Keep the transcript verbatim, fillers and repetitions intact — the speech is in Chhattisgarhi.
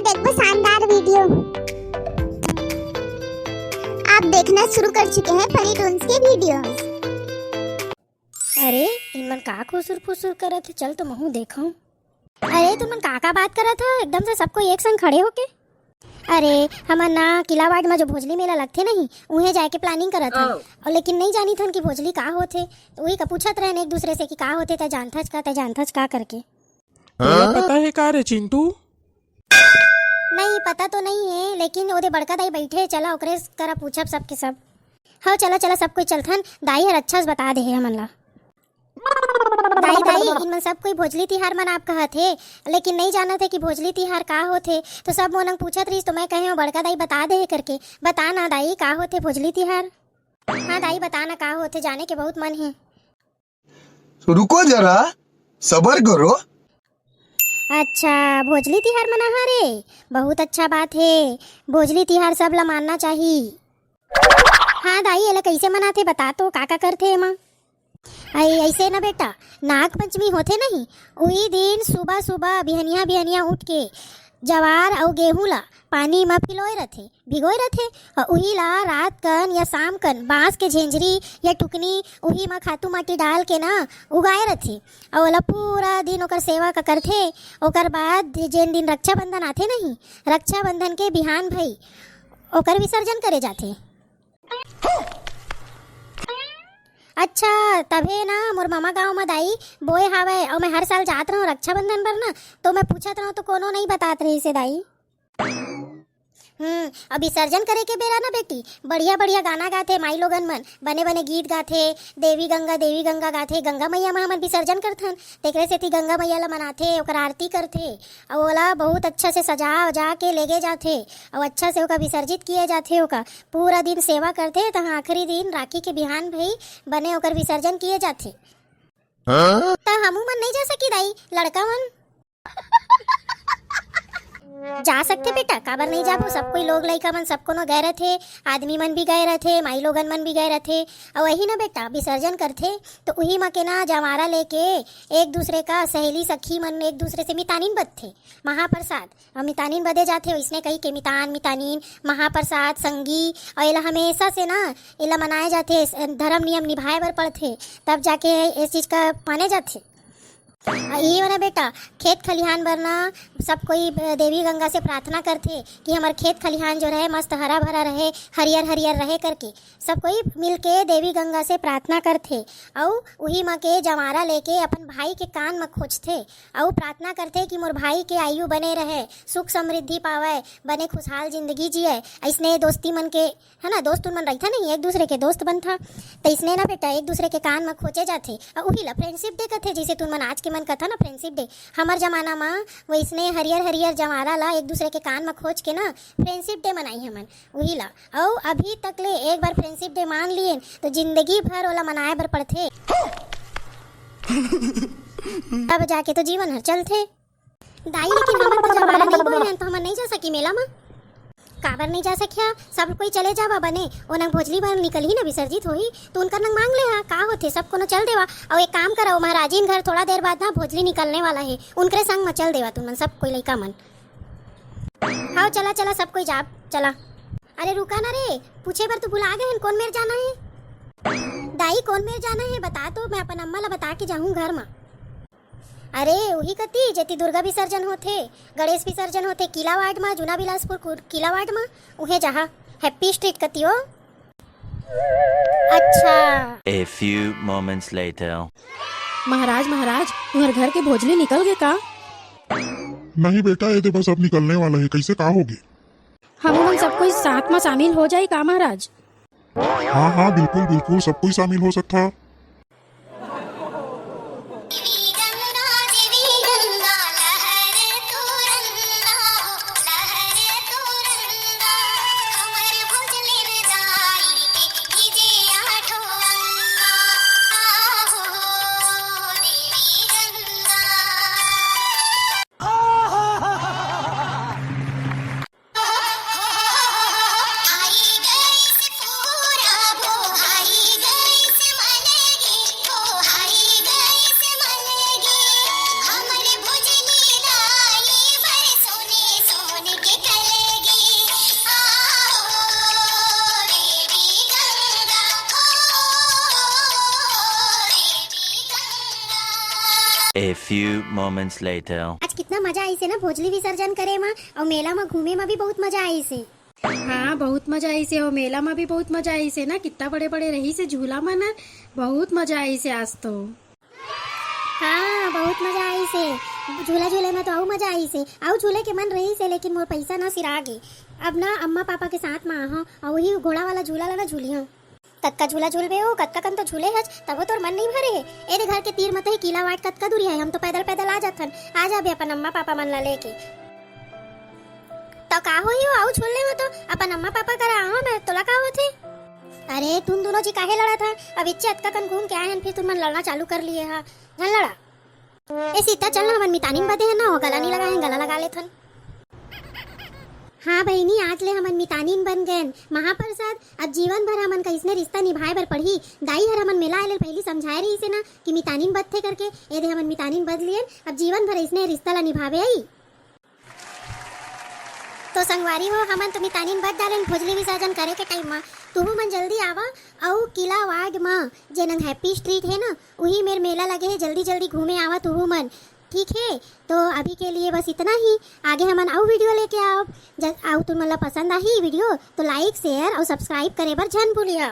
एक वो शानदार वीडियो। आप देखना शुरू कर चुके हैं फनी टून्स के वीडियोज़। अरे, इमन का खुसुर फुसुर करत हे? चल तो महूं देखूं। अरे, तुमन का का बात करत हो? एकदम से सबको एक संग खड़े होके। अरे, हमन ना किला वार्ड में जो भोजली मेला लगथे नहीं, उहें जाए के planning करत हन। और लेकिन नहीं जानी थन कि भोजली का होथे, तो वही का पूछत रहन एक दूसरे से कि का होथे, तै जानथच का, तै जानथच का करके। तोला पता हे का रे चिंटू? नहीं, पता तो नहीं है, लेकिन ओदे बड़का दाई बैठे हे, चला ओकरे करा पूछब सबके सब। हव, चला, चला, सब कोई चलथन, दाई हर अच्छा से बता दे हे हमन ला। दाई, दाई, इनमन सब कोई भोजली तिहार मनाब कहत हे, लेकिन नहीं जानत हे कि भोजली तिहार का होथे, तो सब मोनंग पूछत रहिस, तो मैं कहे हूँ बड़का दाई बता दे हे करके। बता ना दाई, का होथे भोजली तिहार? हाँ दाई, बता ना का होथे, जाने के बहुत मन हे। रुको जरा, सबर करो। अच्छा, भोजली तिहार मनाहा रे, बहुत अच्छा बात हे। भोजली तिहार सब ला मानना चाही। हाँ दाई, एला कैसे मनाथे बता तो, का का करथे एमा? अई, ऐसे ना बेटा, नाग पंचमी होथे नहीं, उही दिन सुबह सुबह बिहनिया बिहनिया उठ के जवार अउ गेहूं ला पानी म फिलोय रथे, भिगोय रथे, अउ उही ला रात कन या शाम कन बांस के झेंझरी या टुकनी उही म खातू माटी डाल के ना उगाय रथे, अउ ओला पूरा दिन ओकर सेवा का करथे। ओकर बाद जेन दिन रक्षाबंधन आथे नहीं, रक्षाबंधन के बिहान भई ओकर विसर्जन करे जाथे। अच्छा, तभे ना मोर ममा गांव म दाई बोए हावय, अउ मैं हर साल जात रहूं रक्षाबंधन बर ना, तो मैं पूछत रहूं तो कोनो नहीं बतात रहिस हे दाई। हम्म, अब विसर्जन करे के बेरा ना बेटी, बढ़िया बढ़िया गाना गाथे माई लोगन मन, बने बने गीत गाथे, देवी गंगा देवी गंगा गाथे। गंगा मैया म हमन विसर्जन करथन, तेकरे सेती गंगा मैया ला मनाथे, ओकर आरती करथे, अउ ओला बहुत अच्छा से सजा उजा के लेगे जाथे, अउ अच्छा से ओका विसर्जित किए जाथे। ओका पूरा दिन सेवा करथे, तहाँ आखिरी दिन राखी के बिहान भई बने ओकर विसर्जन किए जाथे। हाँ? त हमू मन नहीं जा सकी दाई, लड़का मन? जा सकथे बेटा, काबर नहीं जाबो? सब कोई लोग लइका मन सब कोनो गए रथे, आदमी मन भी गए रथे, माई लोगन मन भी गए रथे। अउ वही ना बेटा, विसर्जन करथे तो उही म के ना जंवारा लेके एक दूसरे का सहेली सखी मन एक दूसरे से मितानिन बदथे, महाप्रसाद। अउ मितानिन बदे जाथे, ओइसने कही के मितान, मितानिन, महाप्रसाद, संगी, अउ एला हमेशा से ना, एला मनाए जाथे, धर्म नियम निभाए बर पड़थे, तब जाके इस चीज का माने जाथे। अउ ये वाला बेटा, खेत खलिहान बर ना, सब कोई देवी गंगा से प्रार्थना करथे कि हमर खेत खलिहान जो रहे, मस्त हरा भरा रहे, हरियर हरियर रहे करके। सब कोई मिलके देवी गंगा से प्रार्थना करथे, अउ उही म के जंवारा लेके अपन भाई के कान म खोजथे, अउ प्रार्थना करथे कि मोर भाई के आयु बने रहे, सुख समृद्धि पावय, बने खुशहाल जिंदगी जिए। अइसने दोस्ती मन के, है ना, दोस्त मन रहिथा नहीं, एक दूसरे के दोस्त बनथा। त इसने ना बेटा, एक दूसरे के कान म खोजे जाथे, अउ उही ला friendship day कथे, जैसे तुम मन आज के मन कथा ना friendship day। हमर जमाना म वैसने हरियर हरियर जंवारा ला एक दूसरे के कान म खोज के ना friendship day मनाई हमन, उही ला। अउ अभी तक ले एक बार friendship day मान लिएन, तो जिंदगी भर ओला मनाए बर पड़थे। तब जाके तो जीवन हर चलथे। दाई, लेकिन हमर तो जंवारा नहीं बोए हन, तो हमन नहीं जा सकी मेला म। काबर नहीं जा सकिया? सब कोई चले जावा बने, ओ नंग भोजली बर निकलही ना, विसर्जित होही, तो उनकर नंग मांग ले हा, का होथे, सब कोनो चल देवा। अउ एक काम करा, ओ महाराजिन घर थोड़ा देर बाद ना भोजली निकलने वाला हे, उनकरे संग म चल देवा तुमन सब कोई लइका मन। हाव, चला, चला, सब कोई जाब, चला। अरे रुका ना रे, पूछे बर तो भुला गए हन, कोन मेर जाना हे? दाई, कोन मेर जाना हे, बता तो, मैं अपन अम्मा ला बता के जाहूं घर म। अरे, उही कती, जेती दुर्गा विसर्जन होथे, गणेश विसर्जन होथे, किला वार्ड म, जूना बिलासपुर कु-, किला वार्ड म, उहे जहा, Happy Street कती ओ। अच्छा। A few moments later. महाराज, महाराज, तुम्हर घर के भोजली निकल गे का? नहीं बेटा, ये दे बस अब निकलने वाला है, कैसे का होगे? हम मन सब कोई साथ म शामिल हो जाए का महाराज? हाँ, हाँ, बिल्कुल, बिल्कुल, सब कोई शामिल हो सकता। A few moments later. आज कितना मजा आइसे ना भोजली विसर्जन करे मा, अउ मेला मा घूमे मा भी बहुत मजा आइसे। हाँ, बहुत मजा आइसे, अउ मेला मा भी बहुत मजा आइसे ना, कितना बड़े बड़े रहिसे झूला मन, बहुत मजा आइसे आज तो। हाँ, बहुत मजा आइसे, झूला झूले मा तो अउ मजा आइसे, अउ झूले के मन रहिसे, लेकिन मोर पैसा ना सिरा गे। अब ना अम्मा पापा के साथ मा आहा, अउ वही घोड़ा वाला झूला ला ना झूलिहा। कतका झूला झूलबे हो, कतका कन तो झूले हच, तभो तोर मन नइ भरे हे। ए दे घर के तीर म तो हे किला वाट, कतका दूरिहा हे, हम तो पैदल पैदल आ जाथन। आ जाबे अपन अम्मा पापा मन ला लेके। त का होही हो, अउ झूल ले हो तो अपन अम्मा पापा करा आहो मैं, तोला का होथे? अरे तुम दोनों जी काहे लड़त हा? अब इच्चे अतका कन घूम के आए हन, फिर तुम मन लड़ना चालू कर लिए हा। झन लड़ा। ए सीता, चल ना, हमन मितानिन बदे हन ना, वो गला नहीं लगाए हन, गला लगा लेथन। हाँ बहिनी, आज ले हमन मितानिन बन गएन। महाप्रसाद, अब जीवन भर हमन कइसने रिश्ता निभाए बर पड़ही। दाई हर हमन मेला आए ले पहिली समझाए रहिसे ना कि मितानिन बदथे करके, ए दे हमन मितानिन बद लियन, अब जीवन भर अइसने रिश्ता ला निभावे आई। तो संगवारी हो, हमन तो मितानिन बद डालेन भोजली विसर्जन करे के टाइम मा। तुहू मन जल्दी आवा, अउ किला वार्ड मा जे नंग हैप्पी स्ट्रीट हे ना, उही मेर मेला लगे हे, जल्दी जल्दी घूमे आवा तुहू मन, ठीक हे? तो अभी के लिए बस इतना ही। आगे हमन अउ वीडियो लेके आव, जब अउ तुम मन ला पसंद आही वीडियो तो लाइक, शेयर अउ सब्सक्राइब करे बर झन भूलिहा।